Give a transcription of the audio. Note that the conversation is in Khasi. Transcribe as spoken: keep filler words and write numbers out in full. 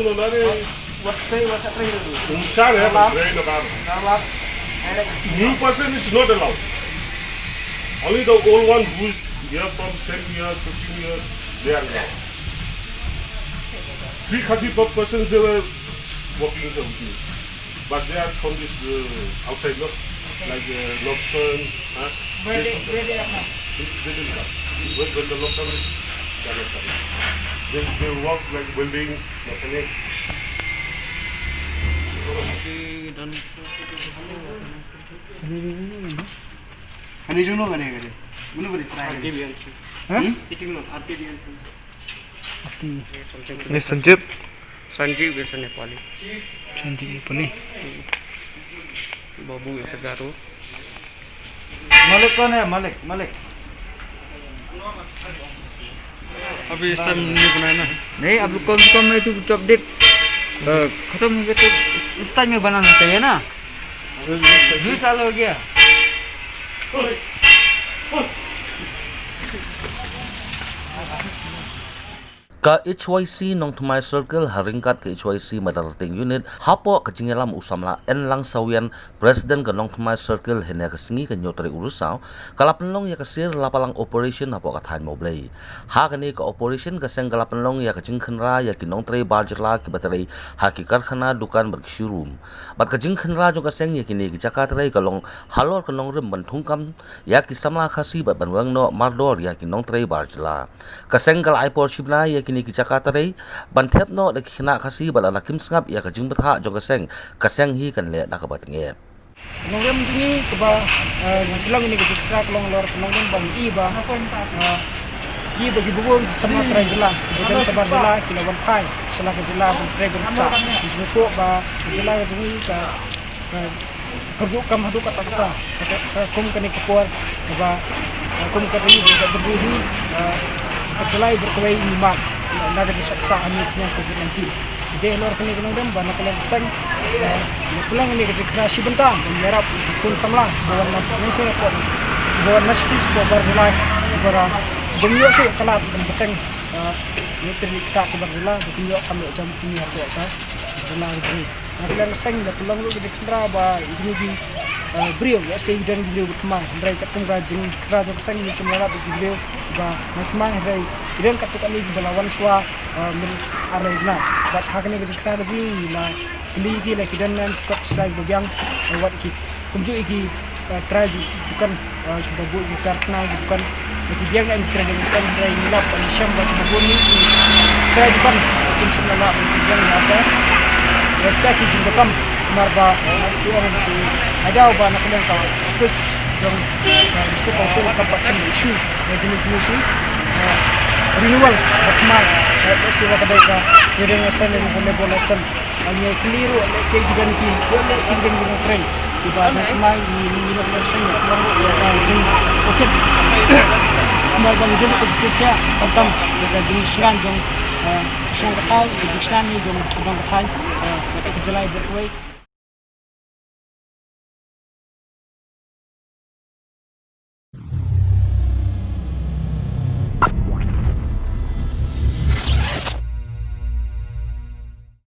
What's the, what's the train? New person is not allowed. Only the old one who is here from ten years, fifteen years, they are allowed. Three Khasi per person, they were working with me. But they are from this, uh, outside, no? Like, uh, Northern, huh? Where they, where they are now? They didn't come. When, when the lockdown is, they are not coming. They, they work like welding, mechanic. Kane jong no kane kane. Mano bari try kane? Ha? Hmm? Ni Sanjib. Sanjib is a Nepali. Sanjib Nepali. Babu is a Garo. मालिक कौन है? मालिक, मालिक। अभी इस टाइम नहीं बनाया ना। नहीं, अब कम से कम मैं तो जब डेट, अ, खत्म हो गया तो उस टाइम में बनाना चाहिए ना। दो साल हो गया। Ka H Y C Nongthymmai Circle ha ryngkat ka H Y C Madarting Unit hapoh ka jingïalam u samla N Langsawian, President ka Nongthymmai Circle, hynne ka sngi ka hynñiew tarik u Risaw, ka la pynlong ïa ka sir la palang operation hapoh ka thaiñ Mawblei. Ha kane ka operation ka seng ka la pynlong ïa ka jingkhynra ïa ki nongtrei bar jylla kiba trei ha ki karkhana, dukan bad ki showroom. Bad ka jingkhynra jong ka seng ïa kine ki jaka trei ka long halor ka nongrim ban thungkam ïa ki samla Khasi bad ban weng noh mardor ïa ki nongtrei bar jylla. Ka seng ka la ai por shibnai ïa kine ki jaka trei ban thep noh da ki khynnah Khasi bad lada kim sngap ïa ka jingbthah jong ka seng, ka seng hi kan leh da kaba tyngeh. Nongrim jong ngi kaba, eh, ngi pynlong ïa kane ka jingkhynra ka long halor ka nongrim ba ngi i ba, eh, i ba ki bun ki samla trai jylla kiba don shabar jylla ki la wan phai sha la ka jylla ban trei ban ktah. Ngi sngewthuh ba ka jylla ka jong ngi ka, ka, ka kyrduh kam haduh katta katta. Ka, ka, kum kane ka por ba, eh, kum ka ri ba ka bynriew hi, eh, ka jylla i ba kawei ngi mad na ka jingshah ktah ha kane ka COVID nineteen. Dei halor kane ka nongrim ba na ka liang ka seng, eh, ngi pynlong kane ka jingkhynra shi bynta ban ïarap ki khun samla ba wan na nongkhreh hapoh, ba wan na shisha hapoh bar jylla, ba ra bym ïoh shuh ka lad ban bteng, eh, ïa ki ri ktah shabar jylla, ba kin ïoh kam ïoh jam kine hapoh ka jylla ka jong ngi. Na ka liang ka seng ngi la pynlong ruh ka jingkhynra ba ïa kine ki, eh, briew, lehse ki don ki briew ba thymmai, hynrei katkum ka jingkhynra jong ka seng ngi sngewlad ïa ki briew ba nongthymmai, hynrei ki don katto katne kiba la wan shuwa, eh, myn ar lai bnai. Bad ha kane ka jingkhynra ka jong ngi la kylli ïa ki la ki don ne em ki kot ksai ba biang, eh, wat ki kumjuh ïa ki, eh, trai ju-, dukan, eh, kiba bun ki karkhana ki dukan. Ba ki biang ne em ki trai jong ka seng, hynrei ngi lap bad ngi shem ba kiba bun ki trai dukan kim shym la lah ban ki biang ïa ka, ïa ka ki jingdonkam. Namar ba, eh, ki ong ki ai daw ba na ka liang ka office jong, eh, District Council kam pat shym issue ïa kine kine ki, eh, renewal ba thymmai, eh, lehse ba ka dei ka trading license ne ka labour license. Ba ngi kylli ruh lehse ki don ki, lehse ki don ki nongtrei kiba nongthymmai, ngi, ngi, ngi nongthymmai shen ngi pynlong ruh ïa ka jingpyrkhat. Namar ba ngi don ka jingsngewthuh khamtam ïa ka jingsngew jong, eh, ka shnong ka thaw, ka jingsngew jong ka dong ka thaiñ, eh, ka jylla bad kawei.